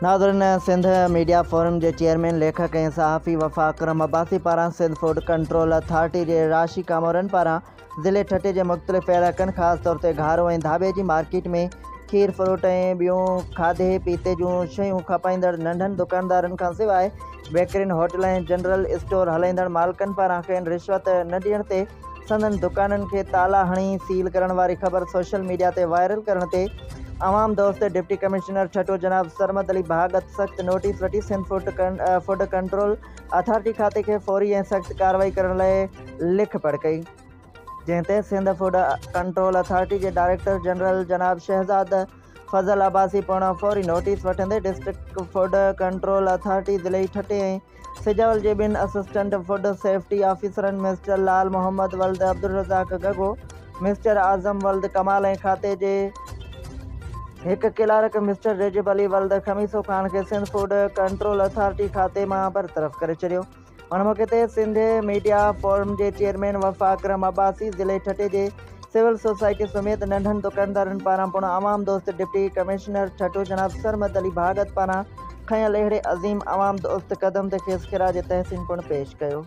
ناظرين Sindh media forum جي chairman ليکڪ ۽ صحافي وفا اڪرم عباسي پاران سنڌ فوڊ ڪنٽرول اٿارٽي جي راشي ڪامورن پاران ضلعي ٺٽي جي مختلف علائقن خاص طور تي گهارو ۽ ڌاٻيجي مارڪيٽ ۾ کير فروٽ ۽ ٻيون کاڌي پيتي جون شيون کپائيندڙ ننڍن دڪاندارن کان سواء بيڪرين هوٽل ۽ جنرل اسٽور هلائيندڙ مالڪن پاران کين رشوت نه ڏيڻ تي سندن دڪانن کي تالا هڻي سيل ڪرڻ واري خبر سوشل ميڊيا تي وائرل ڪرڻ تي عوام دوست ڊپٽي ڪمشنر ٺٽو جناب سرمد علي ڀاڳت سخت نوٽيس وٺي سنڌ فوڊ ڪنٽرول اٿارٽي کاتي کي فوري ۽ سخت ڪارروائي ڪرڻ لاء لک پڙهه ڪئي. جنهن تي سنڌ فوڊ ڪنٽرول اٿارٽي جي ڊائريڪٽر جنرل جناب شهزاد فضل عباسي پڻ فوري نوٽيس وٺندي ڊسٽرڪٽ فوڊ ڪنٽرول اٿارٽي ضلعي ٺٽي ۽ سجاول جي ٻن اسسٽنٽ فوڊ سيفٽي آفيسرن مسٽر لال محمد ولد عبدالرزاق گگو، مسٽر اعظم ولد ڪمال ۽ کاتي جي هڪ ڪلارڪ مسٽر رجب علي ولد خميسو خان کي سنڌ فوڊ ڪنٽرول اٿارٽي کاتي مان برطرف ڪري ڇڏيو. ان موقعي تي سنڌ ميڊيا فورم جي چيئرمين وفا اڪرم عباسي، ضلعي ٺٽي جي سول سوسائٽي سميت ننڍن دڪاندارن پاران پڻ عوام دوست ڊپٽي ڪمشنر ٺٽو جناب سرمد علي ڀاڳت پاران کنيل اهڙي عظيم عوام دوست قدم تي کيس خراج تحسين پڻ پيش ڪيو.